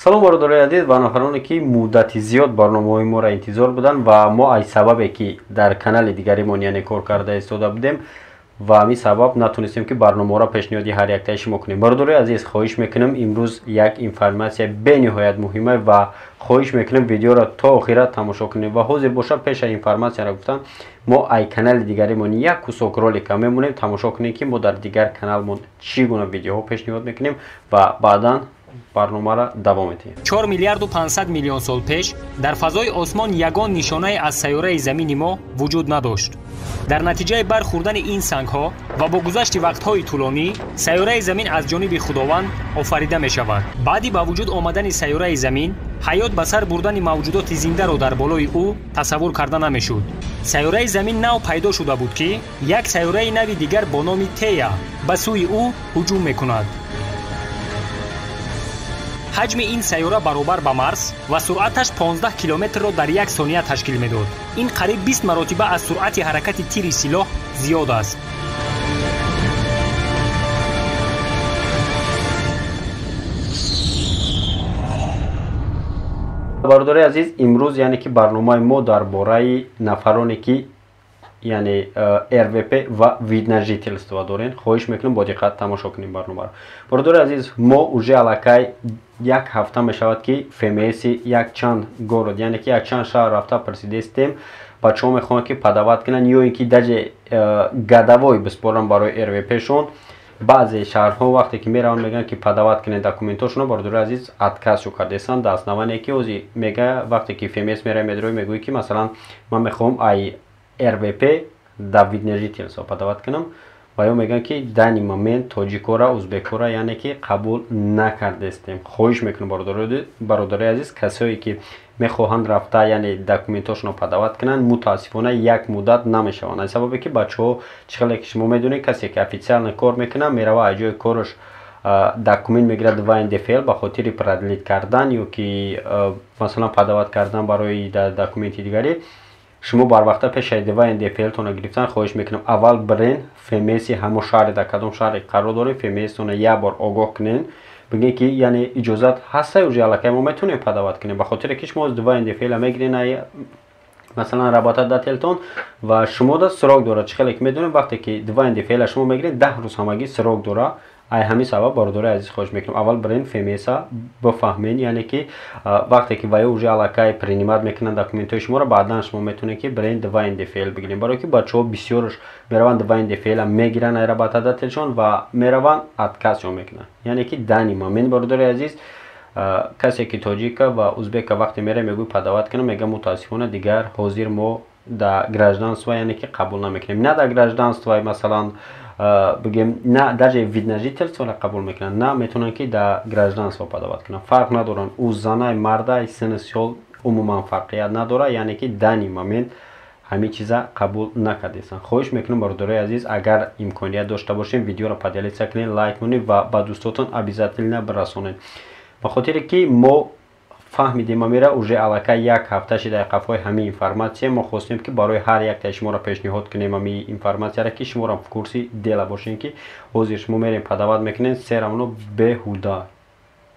Салом, бародарои азиз ва нафароне, ки муддати зиёд барномаҳои моро интизор буданд ва мо аз сабабе, ки дар канали дигаримон, яъне, кор карда истода будем ва ҳамин сабаб натонистем, ки барномаҳоро пешниҳоди ҳар яктаи шумо кунем. Бародарои азиз, хоҳиш мекунам, имрӯз як информатсия бениҳоят муҳима ва хоҳиш мекунам, видеоро то охира тамошо кунем. Ва ҳозир боша, пеша информатсияро гуфтан, мо ай канали дигаримон як кусок ролика мемонем, тамошо кунем, ки мо дар дигар каналмон чӣ гуна видеоҳо пешниҳод мекунем ва баъдан барномаро давом медиҳем. 4 миллиарду 500 миллион сол пеш дар фазои осмон ягон нишонае аз сайёраи Замини мо вуҷуд надошт. Дар натиҷаи бархӯрдани ин сангҳо ва бо гузашти вақтҳои тӯлонӣ сайёраи Замин аз ҷониби Худованд офарида мешавад. Баъди ба вуҷуд омадани сайёраи Замин ҳаёт ба сар бурдани мавҷудоти зиндаро дар болои ӯ тасаввур карда намешуд. Сайёраи Замин нав пайдо шуда буд, ки як сайёраи нави дигар бо номи Тея ба сӯи ӯ ҳуҷум мекунад. Ҳаҷми ин сайёра баробар ба Марс ва суръаташ 15 километрро дар як сония ташкил медод. Ин қариб 20 маротиба аз суръати ҳаракати тири силоҳ зиёд аст. Бародари азиз, имрӯз, яъне ки, барномаи мо дар бораи нафароне, ки, яъне, РВП ва вид на жительство дорен. Хоҳиш мекунам, бо диққат тамошо кунем барномаро. Бародари азиз, мо уже аллакай як ҳафта мешавад, ки ФМСи якчанд город, яъне ки якчанд шаҳр рафта пурсидестем. Бачаҳо мехоҳанд, ки подавать кунанд ё ин ки даже годовой биспоранд барои РВПшон. Баъзе шаҳрҳо вақте ки мераванд, мегӯянд, ки подавать кунед документошонро. Бародари азиз, отказ шу кардестанд дар основание, ки ози мега вақте ки ФМС меравӣ, медрои, мегӯӣ, ки масалан ман мехоҳам ай РВП да вид на жительство подавать кунам, ва ё мегӯянд, ки данный момент тоҷикора, узбекора, яъне ки, қабул накардестем. Хоҳиш мекунам, бародарои азиз, касое ки мехоҳанд рафта, яъне, документошонро подавать кунанд, мутаассифона, як муддат намешаванд, аз сабабе ки бачаҳо, чӣ хеле ки шумо медонед, касе ки официально кор мекунад, мерава аз ҷои кораш документ мегирад, 2-НДФЛ, ба хотири продлить кардан ё ки масалан подавать кардан барои документи дигарӣ. Шумо барвақта пешаи 2-НДФЛтонро гирифтан, хоҳиш мекунам, аввал бирен ФМСи ҳамон шаҳре, дар кадом шаҳре қарор дорем, ФМСтонро як бор огоҳ кунен, бигӯен, ки, яъне, иҷозат ҳаста, уже аллакай мо метавонем подавать кунем, ба хотире ки шумо 2-НДФЛа мегирен, масалан, работодательтон ва шумо да срок дорад. Чӣ хеле ки медонем, вақте ки 2-НДФЛа шумо мегиред, 10 рӯз ҳамагӣ срок дорад. Ай ҳамин сабаб, бародари азиз, хоҳиш мекунам, аввал бирен ФМСа бифаҳмен, яъне ки вақте ки ваё уже аллакай принимать мекунанд документҳои шуморо, баъдан шумо метавонед, ки бирен 2-НДФЛ бигирем. Барое ки бачаҳо бисёрш мераванд, 2-НДФЛа мегиранд ай работодательшон ва мераванд, отказшон мекунанд. Яъне ки данный момент, бародари азиз, касе ки тоҷика ва узбека, вақте мера, мегӯй подавать кунам, мега, мутаассифона, дигар ҳозир мо да гражданство, яъне ки, қабул намекунем, на да гражданство, масалан бигем, на даже вид на жительстворо қабул мекунанд, на метавонанд, ки да гражданство подавать кунанд. Фарқ надоранд, ӯ занай, мардай, синну сол умуман фарқият надорад, яъне ки данный момент ҳамин чиза қабул накардестанд. Хоҳиш мекунам, бародарои азиз, агар имконият дошта бошем, видеоро поделиться кунед, лайк монед ва ба дӯстотон обязательно бирасонед, ба хотире ки мо фаҳмидем амира уже аллакай як ҳафта шида қафои ҳамин информатсия. Мо хостем, ки барои ҳар яктаи шуморо пешниҳод кунем ҳамин информатсияро, ки шуморо в курсе дела бошем, ки ҳозир шумо мерем, подавать мекунем, всё равно беҳуда.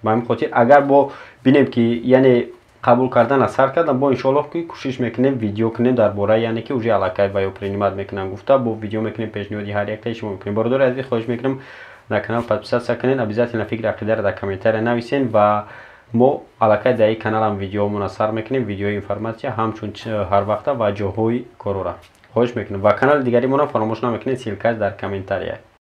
Ба ҳамин хотир, агар бо бинем, ки, яъне, қабул кардана сар кардам, бо иншоаллоҳ, ки кӯшиш мекунем, видео кунем дар бораи, яъне ки, уже аллакай ва ё принимать мекунам гуфта, бо видео мекунем, пешниҳоди ҳар яктаи шумо мекунем. Бародари азиз, хоҳиш мекунам, дар канал подписаться кунед, обязательно фикри ақидаро дар комментария нависен ва мо аллакай дар ин каналам видеомона сар мекунем, видеои информатсия ҳамчун ҳар вақта ва ҷоҳои корора. Хоҳиш мекунам, ва канали дигаримонам фаромӯш намекунед, ссылкаш дар комментария.